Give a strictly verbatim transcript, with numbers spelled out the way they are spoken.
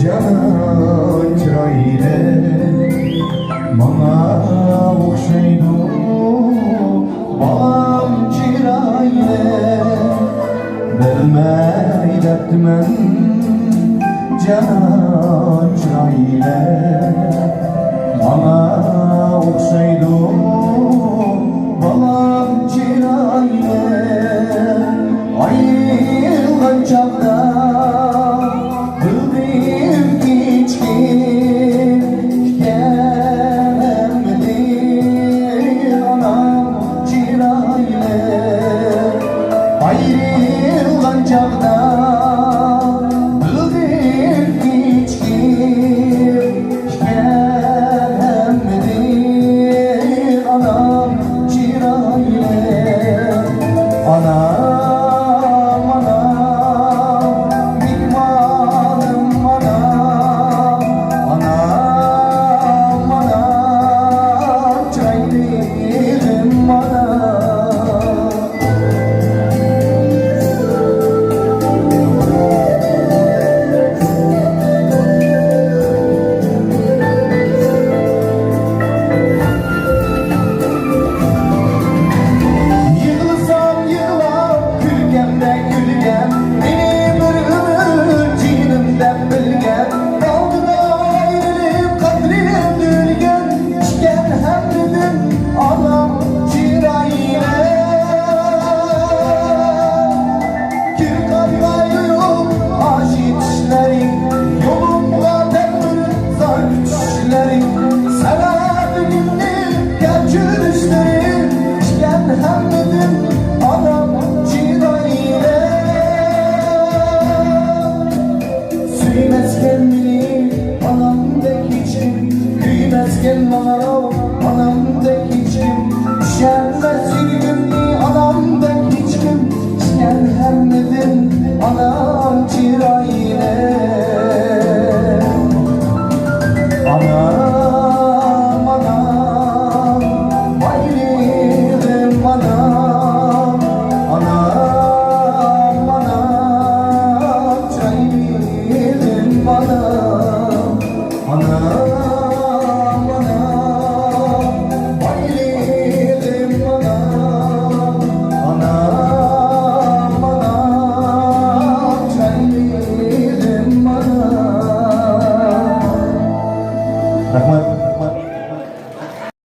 جانان چىرايلىق ماڭا ئوخشايدۇ، بالام چىرايلىق. بەرمەي دەپتىمەن، جانان چىرايلىق ماڭا ئوخشايدۇ، بالام چىرايلىق. ئايرىلغان چاغدا بىلدىم كىچىكىم ئىكەنمىدى ئانام چىرايلىق. ئايرىلغان چاغدا بىلدىم كىچىكىم ئىكەن ھەممىدىن ئانام چىرايلىق. ئانام، ئانام، مېھمانىم ئانام. ئانام، ئانام، چىرايلىقىم ئانام. يىغلىسام يىغلاپ، كۈلكەمدە كۈلگەن، مېنى بىر ئۆمۈر جېنىم دەپ بىلگەن، ئالدىدا ئايرىلىپ قەدرىم بىلگەن، ئىكەن ھەممىدىن ئانام چىرايلىق. كىر قارغا يۇيۇپ ئاشۇ چىشلىرىڭ، يولۇمغا تەپمىدىن زار كۈتۈشلىرىڭ، سەۋەبىمنى كەچۈرۈشلىرىڭ، ئىكەن ھەممىدىن ئانام چىرايلىق. سۆيمەسكەن مېنى ئانامدەك ھېچكىم، كۆيمەسكەن ماڭا ئانامدەك ھېچكىم، چۈشەنمەس يۈرىكىمنى ئانامدەك ھېچكىم، ئىكەن ھەممىدىن ئانام